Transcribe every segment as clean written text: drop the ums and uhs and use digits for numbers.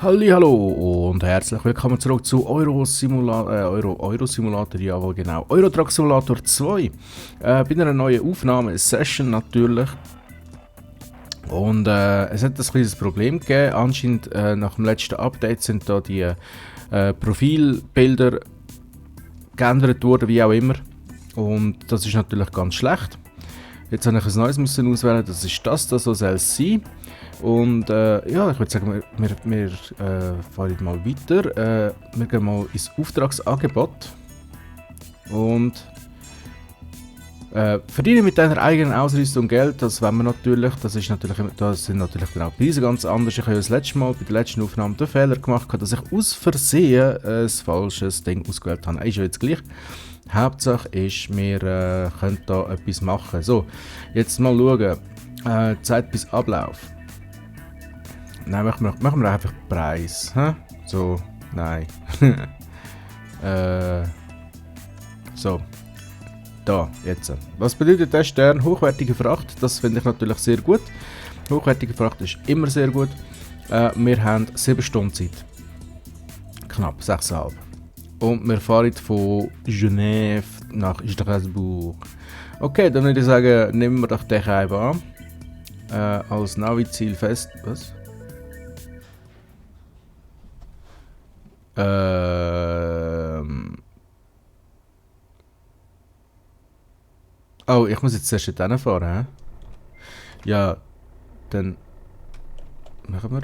Hallo und herzlich willkommen zurück zu Euro Simulator, jawohl genau, Euro Truck Simulator 2. Bei einer neuen Aufnahmesession natürlich. Und es hat ein kleines Problem gegeben. Anscheinend nach dem letzten Update sind da die Profilbilder geändert worden, wie auch immer. Und das ist natürlich ganz schlecht. Jetzt habe ich ein neues müssen auswählen, das ist das, so soll es sein. Und ja, ich würde sagen, wir fahren mal weiter. Wir gehen mal ins Auftragsangebot und verdienen mit deiner eigenen Ausrüstung Geld. Das wollen wir natürlich. Da sind natürlich dann auch die Preise ganz anders. Ich habe ja das letzte Mal bei der letzten Aufnahme den Fehler gemacht, dass ich aus Versehen ein falsches Ding ausgewählt habe. Ist ja jetzt gleich. Hauptsache ist, wir können da etwas machen. So, jetzt mal schauen. Zeit bis Ablauf. Nein, machen wir einfach Preis. Hä? So, nein. So, da, jetzt. Was bedeutet der Stern? Hochwertige Fracht, das finde ich natürlich sehr gut. Hochwertige Fracht ist immer sehr gut. Wir haben 7 Stunden Zeit. Knapp, 6,5. Und wir fahren von Genève nach Strasbourg. Okay, dann würde ich sagen, nehmen wir doch den Scheibe an. Als Navi-Ziel fest. Was? Oh, ich muss jetzt zuerst dorthin fahren, hä? Ja, dann machen wir.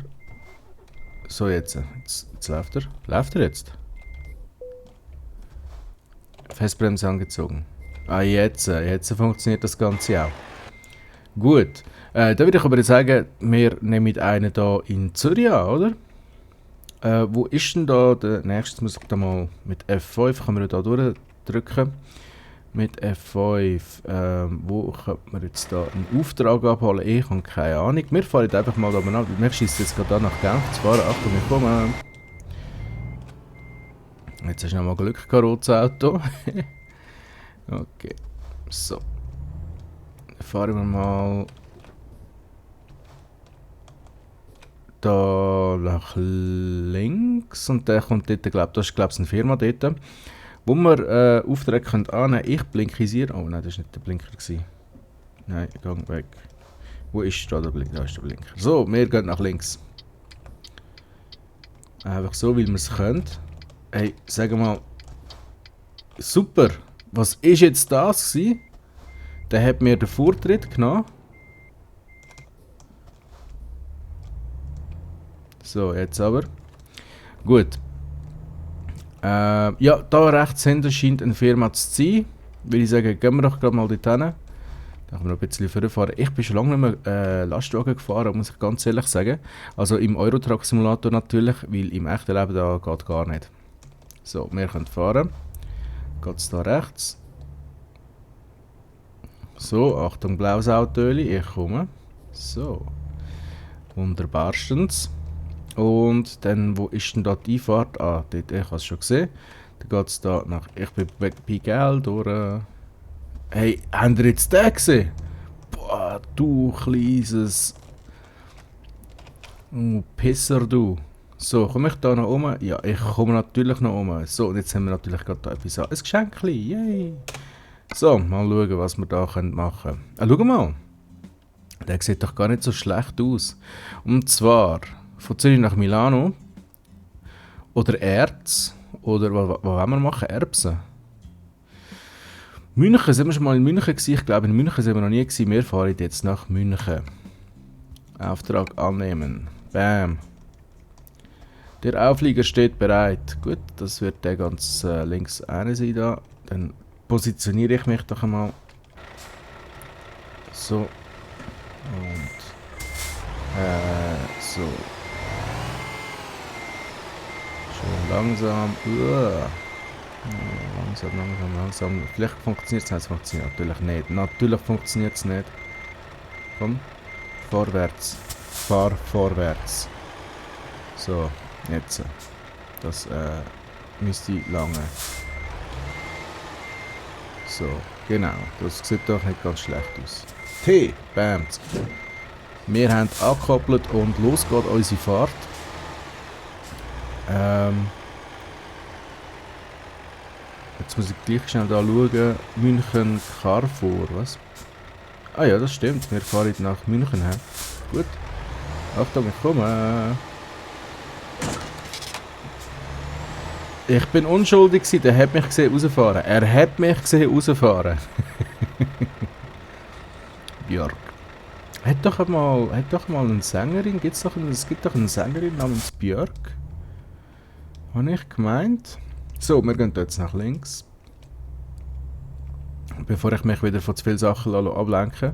So, jetzt läuft er. Läuft er jetzt? Festbremse angezogen. Ah, jetzt funktioniert das Ganze auch. Gut. Da würde ich aber sagen, wir nehmen einen hier in Zürich an, oder? Wo ist denn da der nächste? Muss ich da mal mit F5 kann man da durchdrücken. Mit F5, wo könnte man jetzt da einen Auftrag abholen? Ich habe keine Ahnung. Wir fahren jetzt einfach mal da an. Wir schießen jetzt gerade nach Genf zu fahren. Achtung, wir kommen. Jetzt hast du noch mal Glück gehabt, rotes Auto. Okay, so. Dann fahren wir mal da nach links und dann kommt dort, das ist glaube ich eine Firma dort, wo wir Aufträge können annehmen. Ich blinkisiere. Oh nein, das war nicht der Blinker gewesen. Nein, gang weg. Wo ist da der Blinker? Da ist der Blinker. So, wir gehen nach links. Einfach so, weil wir es können. Hey, sag mal. Super! Was ist jetzt das gewesen? Der hat mir den Vortritt genommen. So, jetzt aber. Gut. Ja, da rechts hinten scheint eine Firma zu sein. Würde ich sagen, gehen wir doch gerade mal dorthin. Da können wir noch ein bisschen vorfahren. Ich bin schon lange nicht mehr Lastwagen gefahren, muss ich ganz ehrlich sagen. Also im Euro Truck Simulator natürlich, weil im echten Leben da geht gar nicht. So, wir können fahren. Geht es da rechts. So, Achtung, blaues Autöli, ich komme. So. Wunderbarstens. Und dann, wo ist denn da die Einfahrt? Ah, dort, ich habe es schon gesehen. Dann geht es da nach. Ich bin bei Geld durch. Hey, habt ihr jetzt den gesehen? Boah, du kleines. Pisser, du. So, komme ich da noch um? Ja, ich komme natürlich noch um. So, und jetzt haben wir natürlich gerade da etwas an. Ein Geschenkli, yay! So, mal schauen, was wir da machen können. Ah, schau mal. Der sieht doch gar nicht so schlecht aus. Und zwar von Zürich nach Milano. Oder Erz. Oder was wollen wir machen? Erbsen. München, sind wir schon mal in München gewesen? Ich glaube, in München sind wir noch nie gewesen. Wir fahren jetzt nach München. Auftrag annehmen. Bam. Der Auflieger steht bereit. Gut, das wird der ganz links eine sein da. Dann positioniere ich mich doch einmal. So. Und so. Schön langsam. Langsam. Vielleicht funktioniert es nicht. Es funktioniert natürlich nicht. Natürlich funktioniert es nicht. Komm. Vorwärts. Fahr vorwärts. So. Jetzt. Das müsste lange. So, genau. Das sieht doch nicht ganz schlecht aus. T, bam. Wir haben angekoppelt und los geht unsere Fahrt. Ähm, jetzt muss ich gleich schnell da schauen. München Carrefour, was? Ah ja, das stimmt. Wir fahren nach München. He? Gut. Achtung, ich komme. Ich bin unschuldig gewesen, der hat mich gesehen rausfahren. Er hat mich gesehen rausfahren. Björk. Hat doch mal eine Sängerin, es gibt doch eine Sängerin namens Björk. Habe ich gemeint. So, wir gehen jetzt nach links. Bevor ich mich wieder von zu vielen Sachen ablenke.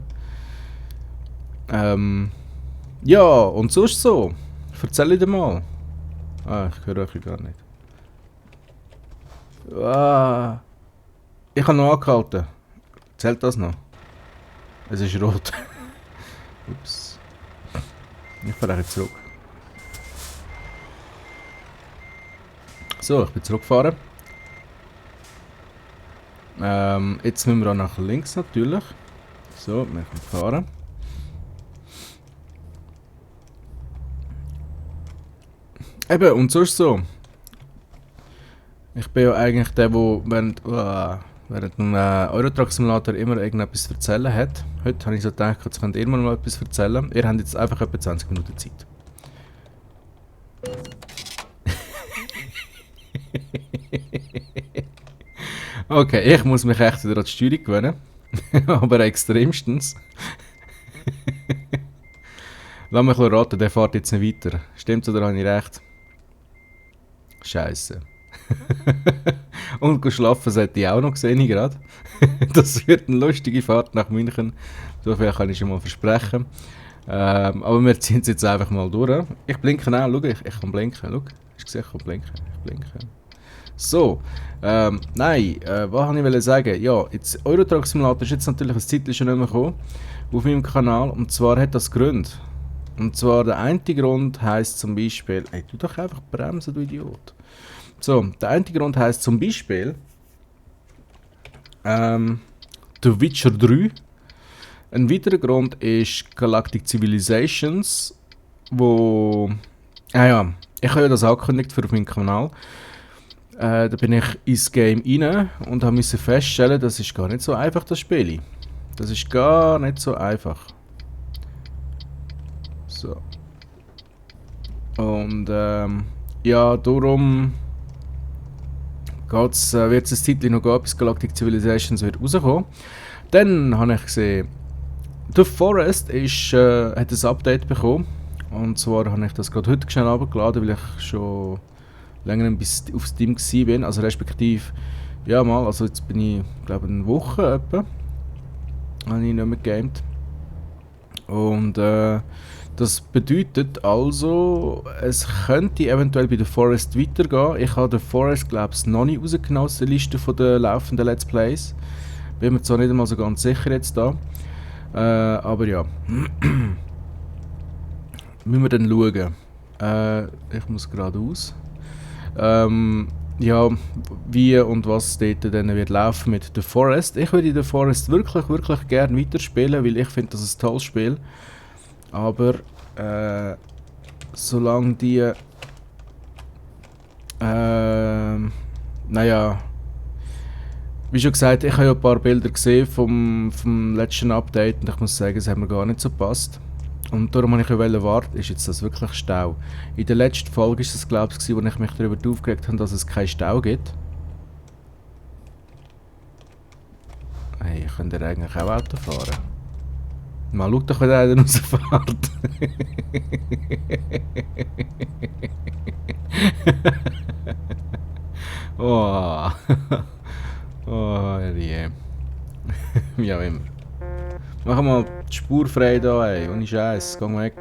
Ja, und sonst so. Erzähl dir mal. Ah, ich höre euch gar nicht. Ah, ich habe noch angehalten. Zählt das noch? Es ist rot. Ups. Ich fahre jetzt zurück. So, ich bin zurückgefahren. Jetzt müssen wir auch nach links natürlich. So, wir können fahren. Eben, und sonst so. Ich bin ja eigentlich der, der während einem Eurotruck Simulator immer irgendetwas zu erzählen hat. Heute habe ich so gedacht, jetzt könnt ihr mir mal etwas erzählen. Ihr habt jetzt einfach etwa 20 Minuten Zeit. Okay, ich muss mich echt wieder an die Steuerung gewöhnen. Aber extremstens. Lass mich raten, der fährt jetzt nicht weiter. Stimmt's oder habe ich recht? Scheiße. Und schlafen sollte ich auch noch, sehe ich gerade. Das wird eine lustige Fahrt nach München. So viel kann ich schon mal versprechen. Aber wir ziehen es jetzt einfach mal durch. Ich blinke auch, schau, ich kann blinken. Schau, hast du gesehen, ich kann blinken. Ich blinke. So, nein, was wollte ich sagen? Ja, jetzt Eurotruck Simulator ist jetzt natürlich ein Zeitchen schon nicht mehr gekommen auf meinem Kanal. Und zwar hat das Gründe. Und zwar der eine Grund heisst zum Beispiel... Ey, tu doch einfach bremsen, du Idiot. So, der eine Grund heisst zum Beispiel... The Witcher 3. Ein weiterer Grund ist Galactic Civilizations, wo... Ah ja, ich habe ja das angekündigt für auf meinem Kanal. Da bin ich ins Game rein und musste feststellen, das ist gar nicht so einfach, das Spiel. Das ist gar nicht so einfach. So. Und ja, darum wird es ein Zeitchen noch gehen, bis Galactic Civilizations wird rauskommen. Dann habe ich gesehen, The Forest hat ein Update bekommen. Und zwar habe ich das gerade heute schnell runtergeladen, weil ich schon länger bis auf Steam war. Also respektive, ja mal, also jetzt bin ich, glaube eine Woche etwa, habe ich nicht mehr gegamed. Und das bedeutet also, es könnte eventuell bei The Forest weitergehen. Ich habe The Forest, glaube ich, noch nicht rausgenommen aus der Liste der laufenden Let's Plays. Bin mir zwar nicht einmal so ganz sicher jetzt da. Aber ja. Müssen wir dann schauen. Ich muss geradeaus. Ja, wie und was dort dann wird laufen mit The Forest. Ich würde The Forest wirklich, wirklich gerne weiterspielen, weil ich finde das ein tolles Spiel. Aber solange die naja, wie schon gesagt, ich habe ja ein paar Bilder gesehen vom letzten Update und ich muss sagen, es hat mir gar nicht so gepasst. Und darum wollte ich warten, ist jetzt das wirklich Stau. In der letzten Folge war es, glaube ich, wo ich mich darüber aufgeregt habe, dass es keinen Stau gibt. Hey, ich könnte ja eigentlich auch Auto fahren. Mal schau doch, wenn einer rausfährt. Oh. Oh, je. Wie auch immer. Mach mal die Spur frei da, ey. Ohne Scheiß, geh weg.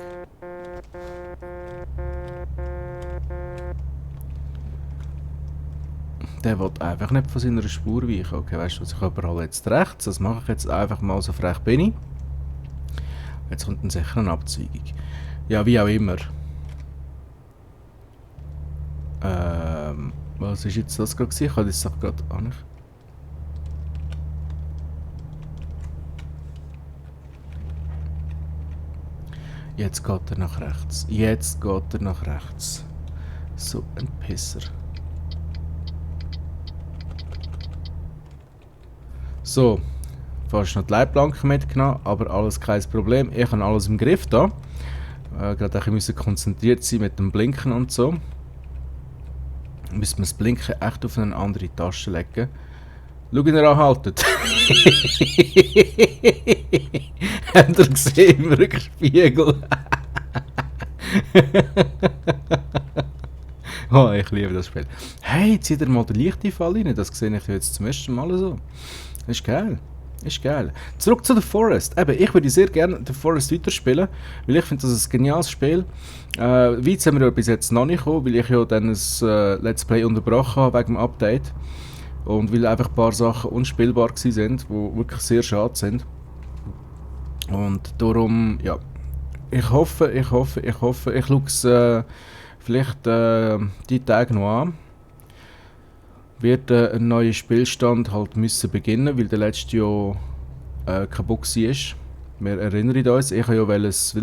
Der will einfach nicht von seiner Spur weichen. Okay, weißt du was, ich überhole jetzt rechts. Das mache ich jetzt einfach mal, so frech bin ich. Jetzt kommt dann sicher eine Abzweigung. Ja, wie auch immer. Was ist jetzt das gerade gewesen? Ich habe das doch gerade an. Jetzt geht er nach rechts. Jetzt geht er nach rechts. So ein Pisser. So, fast noch die Leitplanke mitgenommen, aber alles kein Problem. Ich habe alles im Griff da. Gerade ein bisschen konzentriert sein mit dem Blinken und so. Müssen wir das Blinken echt auf eine andere Tasche legen. Schau, ihn anhalten. Habt ihr gesehen im Rückspiegel? Oh, ich liebe das Spiel. Hey, zieht ihr mal den Lichteinfall rein? Das sehe ich jetzt zum ersten Mal so. Das ist geil. Ist geil. Zurück zu The Forest. Eben, ich würde sehr gerne The Forest weiterspielen, weil ich finde, das ist ein geniales Spiel. Weit sind wir ja bis jetzt noch nicht gekommen, weil ich ja dann ein Let's Play unterbrochen habe wegen dem Update. Und weil einfach ein paar Sachen unspielbar waren, die wirklich sehr schade sind. Und darum, ja, ich hoffe, ich schaue es vielleicht die Tage noch an. Wird ein neuer Spielstand halt müssen beginnen, weil der letzte Jahr kaputt war. Wir erinnern uns, ich wollte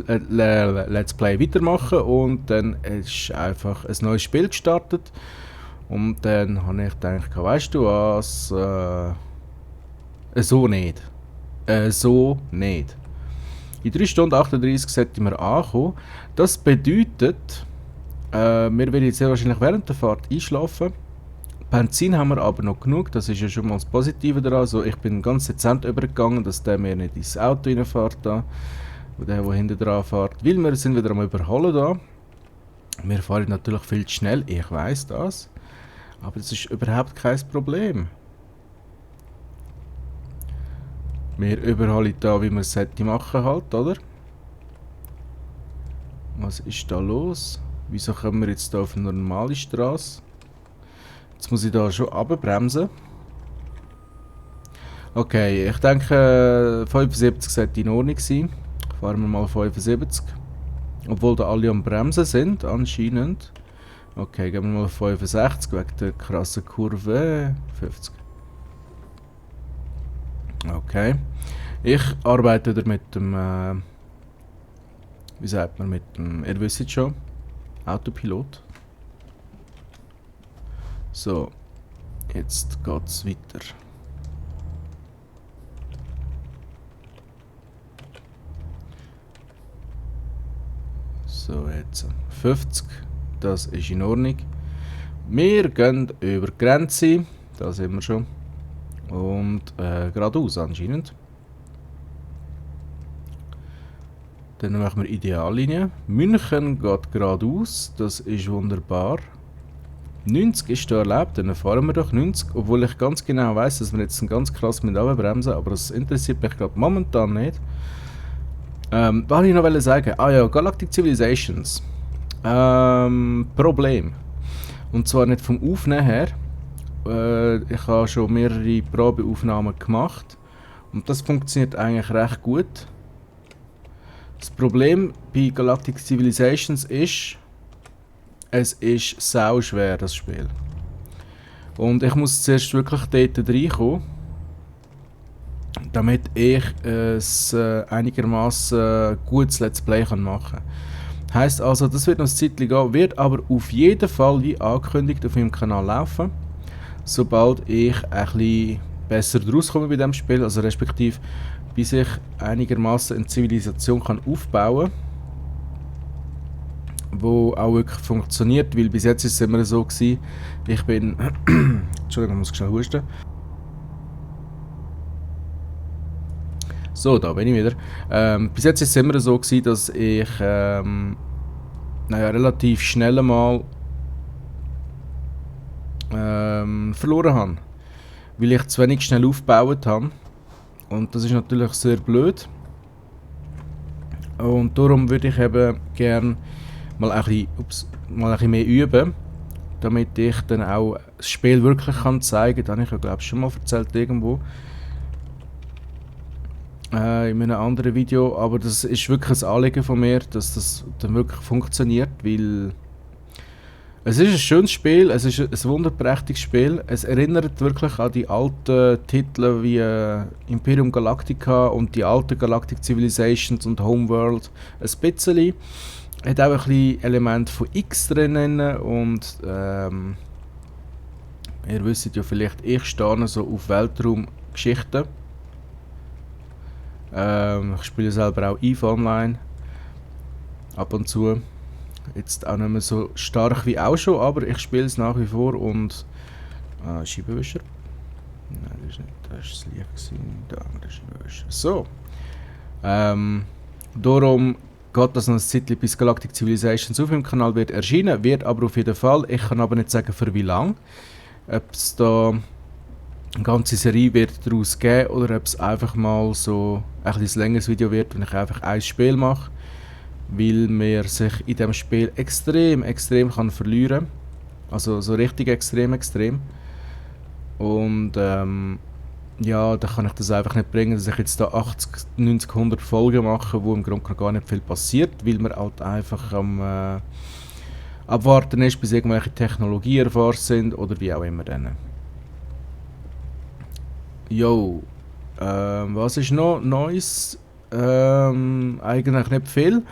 ein Let's Play weitermachen und dann ist einfach ein neues Spiel gestartet. Und dann habe ich gedacht, weißt du was, so nicht. So nicht. In 3 Stunden 38 sollten wir ankommen. Das bedeutet, wir werden jetzt sehr wahrscheinlich während der Fahrt einschlafen. Benzin haben wir aber noch genug, das ist ja schon mal das Positive daran. Also ich bin ganz dezent übergegangen, dass der mir nicht ins Auto reinfährt da. Und der hinten dran fährt. Weil wir sind wieder am Überholen da. Wir fahren natürlich viel zu schnell, ich weiss das. Aber das ist überhaupt kein Problem. Wir überholen da, wie wir es machen halt, oder? Was ist da los? Wieso kommen wir jetzt da auf eine normale Straße? Jetzt muss ich da schon abbremsen. Okay, ich denke 75 sollte in Ordnung sein. Fahren wir mal 75. Obwohl da alle am Bremsen sind, anscheinend. Okay, gehen wir mal 65 wegen der krassen Kurve. 50. Okay. Ich arbeite wieder mit dem, wie sagt man, mit dem, ihr wisst schon, Autopilot. So, jetzt geht's weiter. So, jetzt 50. Das ist in Ordnung. Wir gehen über die Grenze. Da sind wir schon. Und geradeaus anscheinend. Dann machen wir Ideallinie. München geht geradeaus. Das ist wunderbar. 90 ist da erlaubt, dann fahren wir doch 90. Obwohl ich ganz genau weiss, dass wir jetzt ganz krass mit runterbremsen, aber das interessiert mich gerade momentan nicht. Was wollte ich noch sagen? Ah ja, Galactic Civilizations. Problem. Und zwar nicht vom Aufnehmen her. Ich habe schon mehrere Probeaufnahmen gemacht. Und das funktioniert eigentlich recht gut. Das Problem bei Galactic Civilizations ist, es ist sau schwer, das Spiel. Und ich muss zuerst wirklich dort reinkommen, damit ich ein einigermaßen gutes Let's Play machen kann. Heisst also, das wird noch ein Zeitchen gehen, wird aber auf jeden Fall, wie angekündigt, auf meinem Kanal laufen. Sobald ich ein bisschen besser rauskomme bei diesem Spiel, also respektive bis ich einigermaßen eine Zivilisation kann aufbauen kann, wo auch wirklich funktioniert, weil bis jetzt ist es immer so gewesen, ich bin, Entschuldigung, ich muss schnell husten. So, da bin ich wieder. Bis jetzt ist es immer so gewesen, dass ich relativ schnell mal verloren habe, weil ich zu wenig schnell aufgebaut habe. Und das ist natürlich sehr blöd. Und darum würde ich eben gerne mal ein bisschen mehr üben, damit ich dann auch das Spiel wirklich zeigen kann. Das habe ich ja, glaube ich, schon mal erzählt irgendwo. In einem anderen Video, aber das ist wirklich ein Anliegen von mir, dass das dann wirklich funktioniert, weil es ist ein schönes Spiel, es ist ein wunderprächtiges Spiel, es erinnert wirklich an die alten Titel wie Imperium Galactica und die alten Galactic Civilizations und Homeworld ein bisschen. Hat auch ein bisschen Element von X drin und ihr wisst ja vielleicht, ich stehe so auf Weltraumgeschichten. Ich spiele selber auch EVE Online. Ab und zu. Jetzt auch nicht mehr so stark wie auch schon, aber ich spiele es nach wie vor und... Scheibenwischer? Nein, das ist nicht, das ist das Licht gewesen. Da, der Scheibenwischer. So. Darum geht das noch ein Zeitchen, bis Galactic Civilizations auf dem Kanal wird erscheinen, wird aber auf jeden Fall. Ich kann aber nicht sagen, für wie lange. Ob es da eine ganze Serie wird daraus geben oder ob es einfach mal so ein bisschen längeres Video wird, wenn ich einfach ein Spiel mache, weil man sich in diesem Spiel extrem kann verlieren. Also so richtig extrem. Und ja, da kann ich das einfach nicht bringen, dass ich jetzt da 80, 90, 100 Folgen mache, wo im Grunde gar nicht viel passiert, weil man halt einfach am abwarten ist, bis irgendwelche Technologien erfahren sind oder wie auch immer dann. Jo, was ist noch Neues? Eigentlich nicht viel.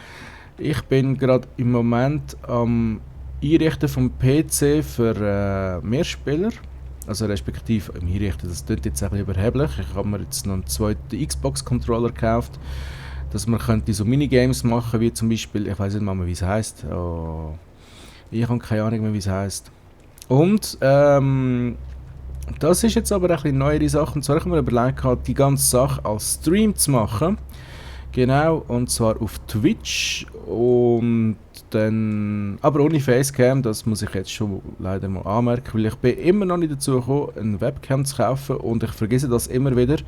Ich bin gerade im Moment am Einrichten vom PC für Mehrspieler. Also respektive im Einrichten, das klingt jetzt ein bisschen überheblich. Ich habe mir jetzt noch einen zweiten Xbox-Controller gekauft, dass man könnte so Minigames machen, wie zum Beispiel, ich weiß nicht mal, wie es heisst. Oh, ich habe keine Ahnung mehr, wie es heisst. Und das ist jetzt aber ein bisschen neuere Sache. Und zwar habe ich mir überlegt, die ganze Sache als Stream zu machen. Genau, und zwar auf Twitch und dann, aber ohne Facecam, das muss ich jetzt schon leider mal anmerken, weil ich bin immer noch nicht dazu gekommen, eine Webcam zu kaufen und ich vergesse das immer wieder.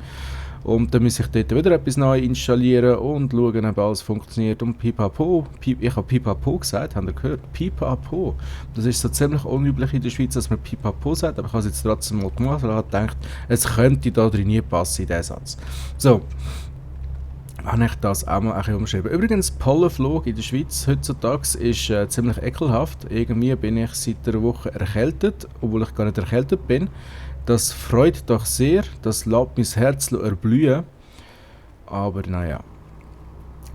Und dann muss ich dort wieder etwas neu installieren und schauen, ob alles funktioniert. Und Pipapo, ich habe Pipapo gesagt, habt ihr gehört? Pipapo. Das ist so ziemlich unüblich in der Schweiz, dass man Pipapo sagt, aber ich habe es jetzt trotzdem mal gemacht, weil ich gedacht, es könnte da drin nie passen in diesen Satz. So. Habe ich das auch mal ein bisschen umschrieben. Übrigens, Pollenflug in der Schweiz heutzutage ist ziemlich ekelhaft. Irgendwie bin ich seit einer Woche erkältet, obwohl ich gar nicht erkältet bin. Das freut doch sehr, das lässt mein Herz erblühen. Aber naja.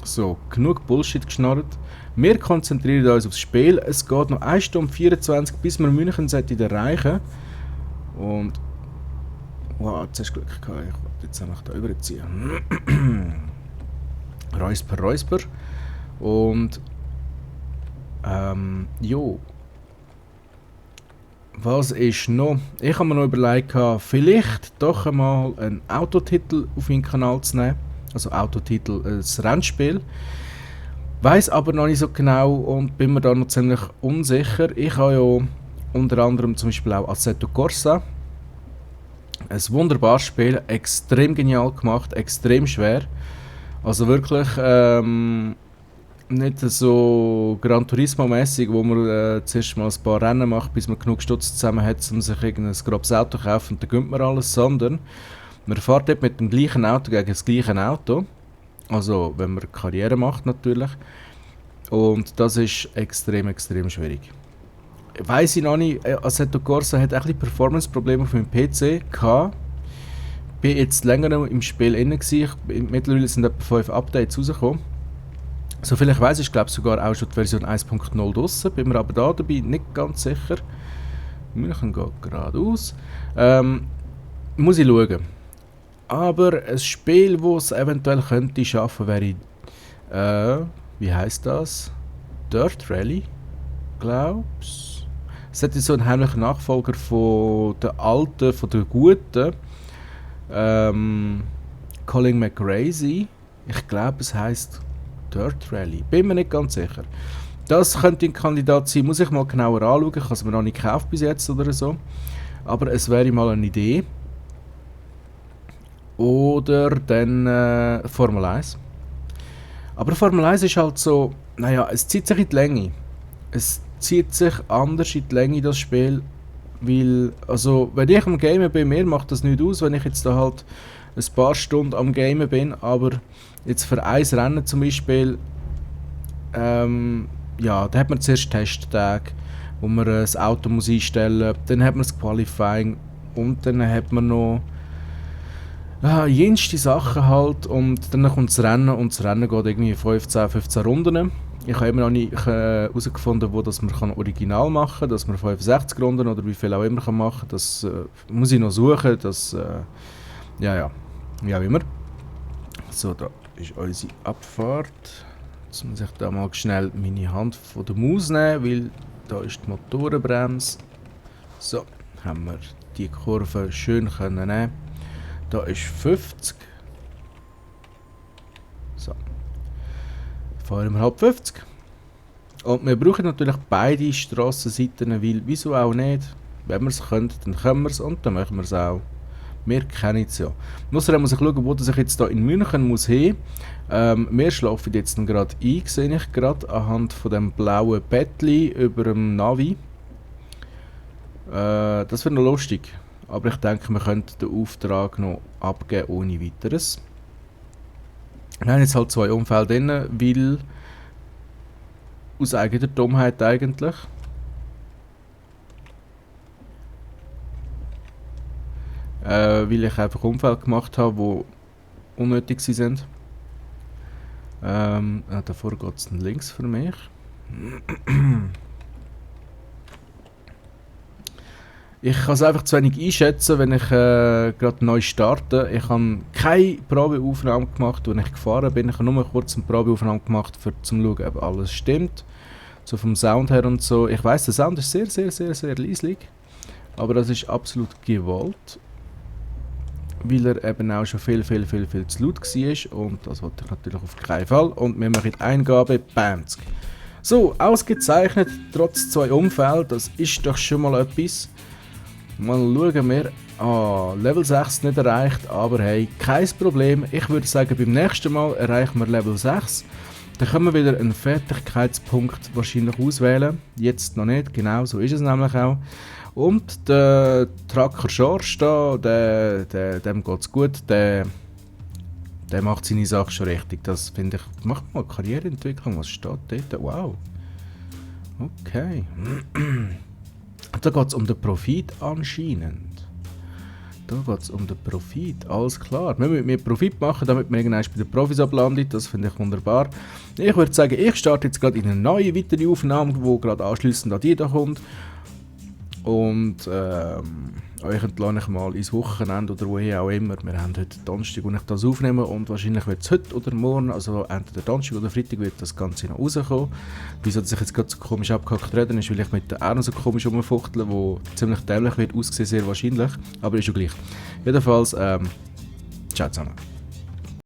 So, genug Bullshit geschnarrt. Wir konzentrieren uns aufs Spiel. Es geht noch 1 Stunde 24, bis wir München erreichen. Und... Wow, jetzt hast du Glück gehabt. Ich wollte jetzt einfach da überziehen. Räusper. Und jo. Was ist noch? Ich habe mir noch überlegt, vielleicht doch einmal einen Autotitel auf meinen Kanal zu nehmen. Also Autotitel, ein Rennspiel. Weiß aber noch nicht so genau und bin mir da noch ziemlich unsicher. Ich habe ja unter anderem zum Beispiel auch Assetto Corsa. Ein wunderbares Spiel, extrem genial gemacht, extrem schwer. Also wirklich nicht so Gran Turismo-mäßig, wo man zuerst mal ein paar Rennen macht, bis man genug Stutz zusammen hat, um sich irgendein grobes Auto zu kaufen und dann gönnt man alles, sondern man fährt dort mit dem gleichen Auto gegen das gleiche Auto. Also wenn man Karriere macht natürlich. Und das ist extrem schwierig. Weiss ich noch nicht, Assetto Corsa hat ein bisschen Performance-Probleme auf meinem PC gehabt. Bin jetzt länger noch im Spiel inne gsi. Mittlerweile sind etwa 5 Updates rausgekommen. Soviel ich weiss, ist glaube sogar auch schon die Version 1.0 draussen. Bin mir aber da dabei nicht ganz sicher. München geht geradeaus. Muss ich schauen. Aber ein Spiel, das es eventuell könnte schaffen, wäre, wie heisst das? Dirt Rally? Glaub's. Es hat so einen heimlichen Nachfolger von der alten, von der guten. Colin McRae. Ich glaube, es heisst Dirt Rally. Bin mir nicht ganz sicher. Das könnte ein Kandidat sein, muss ich mal genauer anschauen. Ich habe es mir noch nicht gekauft bis jetzt oder so. Aber es wäre mal eine Idee. Oder dann Formel 1. Aber Formel 1 ist halt so, naja, es zieht sich in die Länge. Es zieht sich anders in die Länge, das Spiel. Weil, also, wenn ich am Gamen bin, mir macht das nicht aus, wenn ich jetzt da halt ein paar Stunden am Gamen bin. Aber jetzt für ein Rennen zum Beispiel, ja, da hat man zuerst Testtage, wo man das Auto muss einstellen muss. Dann hat man das Qualifying und dann hat man noch jenste Sachen halt und dann kommt das Rennen und das Rennen geht irgendwie 15 Runden Ich habe immer noch nicht herausgefunden, wo das man kann original machen kann, dass man 65 Runden oder wie viel auch immer kann machen kann. Das muss ich noch suchen. Das, ja, wie auch immer. So, da ist unsere Abfahrt. Jetzt muss ich da mal schnell meine Hand von der Maus nehmen, weil da ist die Motorenbremse. So, haben wir die Kurve schön können nehmen. Da ist 50. So. Fahren wir halb 50. Und wir brauchen natürlich beide Strassenseiten, weil wieso auch nicht? Wenn wir es können, dann können wir es und dann machen wir es auch. Wir kennen es ja. Außerdem muss ich schauen, wo ich jetzt hier in München muss hin. Wir schlafen jetzt gerade ein, sehe ich gerade, anhand von dem blauen Bettli über dem Navi. Das wird noch lustig. Aber ich denke, wir könnten den Auftrag noch abgeben ohne weiteres. Wir haben jetzt halt 2 Unfälle drin, weil aus eigener Dummheit eigentlich. Weil ich einfach Unfälle gemacht habe, die unnötig sind. Davor geht es dann links für mich. Ich kann es einfach zu wenig einschätzen, wenn ich gerade neu starte. Ich habe keine Probeaufnahme gemacht, als ich gefahren bin. Ich habe nur kurz eine Probeaufnahme gemacht, um zu schauen, ob alles stimmt. So vom Sound her und so. Ich weiss, der Sound ist sehr leislich. Aber das ist absolut gewollt. Weil er eben auch schon viel zu laut war. Und das wollte ich natürlich auf keinen Fall. Und wir machen die Eingabe, BAMZG. So, ausgezeichnet, trotz 2 Unfällen. Das ist doch schon mal etwas. Mal schauen wir. Level 6 nicht erreicht, aber hey, kein Problem. Ich würde sagen, beim nächsten Mal erreichen wir Level 6. Dann können wir wieder einen Fertigkeitspunkt wahrscheinlich auswählen. Jetzt noch nicht, genau so ist es nämlich auch. Und der Tracker George da, dem geht es gut, der macht seine Sache schon richtig. Das finde ich, macht mal Karriereentwicklung, was steht dort? Wow. Okay. Da geht es um den Profit anscheinend. Da geht es um den Profit, alles klar. Wir müssen mehr Profit machen, damit wir irgendwann bei den Profis ablandet. Das finde ich wunderbar. Ich würde sagen, ich starte jetzt gerade in eine neue, weitere Aufnahme, die gerade anschliessend an die da kommt. Und euch entlasse ich mal ins Wochenende oder woher auch immer. Wir haben heute Donnerstag, wo ich das aufnehme, und wahrscheinlich wird es heute oder morgen, also entweder Donnerstag oder Freitag, wird das Ganze noch rauskommen. Wieso dass ich jetzt gerade so komisch abgehackt rede, ist, weil ich mit der Arno so komisch rumfuchtle, wo ziemlich dämlich wird aussehen, sehr wahrscheinlich, aber ist schon gleich. Jedenfalls, ciao zusammen.